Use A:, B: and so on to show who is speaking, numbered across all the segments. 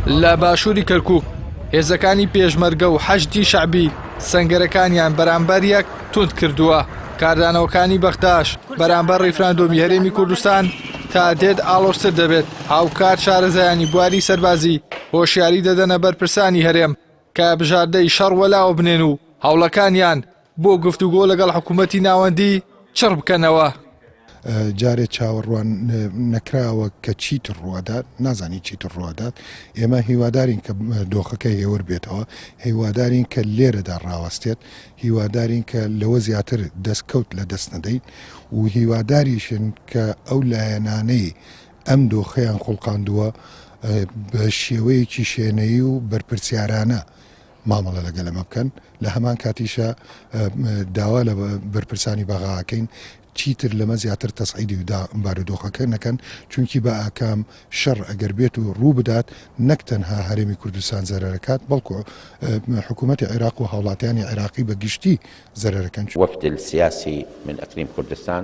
A: لە باشووری کەرکووک هێزەکانی پێشمەرگە و حەشدی شەعبی سەنگەرەکانیان بەرامبەر یەک توند کردووە، کاردانەوەکانی بەغداش بەرامبەر ڕیفراندۆمی هەرێمی کوردستان تا دێت ئاڵۆزتر دەبێت، هاوکات شارەزایانی بواری سەربازی هۆشیاری دەدەنە بەرپرسانی هەرێم کە بژاردەی شەڕ وەلاوە بنێن و هەوڵەکانیان بۆ گفتوگۆ لەگەڵ حکوومەتی ناوەندی چڕ بکەنەوە.
B: جارێ چاوەڕوان نەکراوە کە چیتر ڕووئەدات، نازانین چیتر ڕووئەدات، ئێمە هیوادارین کە دۆخەکە هێور بێتەوە، هیوادارین کە لێرەدا ڕاوەستێت، هیوادارین کە لەوە زیاتر دەستکەوت لە دەست نەدەین و هیواداریشن کە ئەو لایەنانەی ئەم دۆخەیان خوڵقاندووە بە شێوەیەکی شێنەیی و بەرپرسیارانە مامەڵە لەگەل ئەمە بکەن، لە هەمان کاتیشا داوا لە بەرپرسانی بەغا ئەکەین چیتر لەمە زیاتر تەسعیدی و بارودۆخەکە نەکەن، چونکی بە ئاکام شەڕ ئەگەر بێت و ڕوو بدات نەک تەنها هەرێمی کوردستان زەرەرەکات بەڵکو حکوومەتی عێراق و هاوڵاتیانی عێراقی بە گشتی زەرەرەکەن.
C: وفد السیاسی من اقلیم کوردستان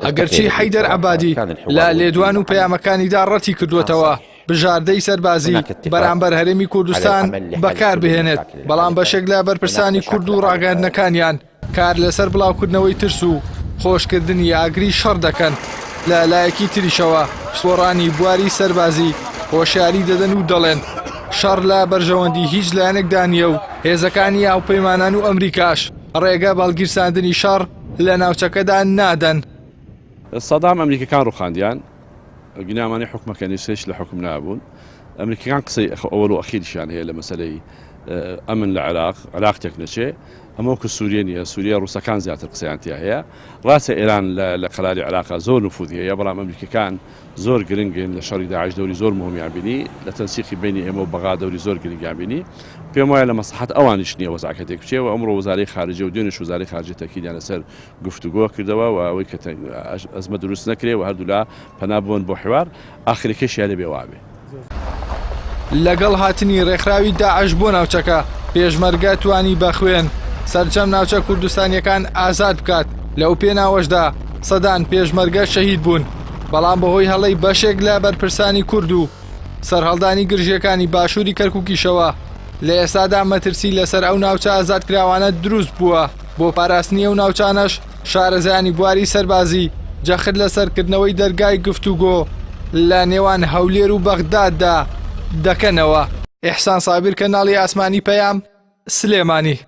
A: ئەگەرچی حەیدەر عەبادی لە لێدوان و پەیامەکانیدا ڕەتی کردووەتەوە بژاردەی سەربازی بەرامبەر هەرێمی کوردستان بەکار بهێنێت، بەڵام بەشێک لە بەرپرسانی کورد و ڕاگەیاندنەکانیان کار لەسەر بڵاوکردنەوەی ترس و خۆشکردنی ئاگری شەڕ دەکەن، لە لایەکی تریشەوە پسپۆڕانی بواری سەربازی هۆشیاری دەدەن و دەڵێن شەڕ لە بەرژەوەندی هیچ لایەنێکدا نییە و هێزەکانی هاوپەیمانان و ئەمریکاش ڕێگە بە هەڵگیرساندنی شەڕ لە ناوچەکەدا نادەن.
D: سەدام ئەمریکەکان ڕوخاندیان گینا ئەمانەی حوکمەکەن ئێستەیش لە حوکم نابوون ئەمریکەکان قسەی ئەوەل و ئەخیریشیان هەیە لە مەسەلەی ئەمن لە عێراق عێراق تێک نەچێ ئەمە وەکو سووریە نییە سووریە ڕووسەکان زیاتر قسەیان تیا هەیە ڕاستە ئێران لە قەراری عێراقا زۆر نفوذی هەیە بەڵام ئەمریکەکان زۆر گرنگن لە شەڕی داعش دەوری زۆر مهمیان بینی لە تەنسیقی بینی ئێمە و بەغا دەوری زۆر گرنگیان بینی پێم وایە لە مەسڵەحەت ئەوانیش نییە وەزعەکە تێک بچێ و ئەمڕۆ وەزارەی خارجیە و دوێنێش وەزارەی خارجیە تەئکیدیان لەسەر گفتوگۆ کردەوە و ئەوەی کە ئەزمە دروست نەکرێ و هەردوولا پەنا ببەن بۆ حیوار ئاخرەکەشی هەر ئەبێ وابێ.
A: لەگەڵ هاتنی ڕێکخراوی داعش بۆ ناوچەکە، پێشمەرگە توانی بە خوێن سەرجەم ناوچە کوردستانییەکان ئازاد بکات، لەو پێناوەشدا سەدان پێشمەرگە شەهید بوون، بەڵام بەهۆی هەڵەی بەشێک لە بەرپرسانی کورد و سەرهەڵدانی گرژییەکانی باشووری کەرکووکیشەوە لە ئێستادا مەترسی لەسەر ئەو ناوچە ئازادکراوانە دروست بووە، بۆ پاراستنی ئەو ناوچانەش شارەزایانی بواری سەربازی جەخت لەسەر کردنەوەی دەرگای گفتوگۆ لە نێوان هەولێر و بەغداددا دەکەنەوە. ئیحسان سابیر کەناڵی ئاسمانی پەیام، سلێمانی.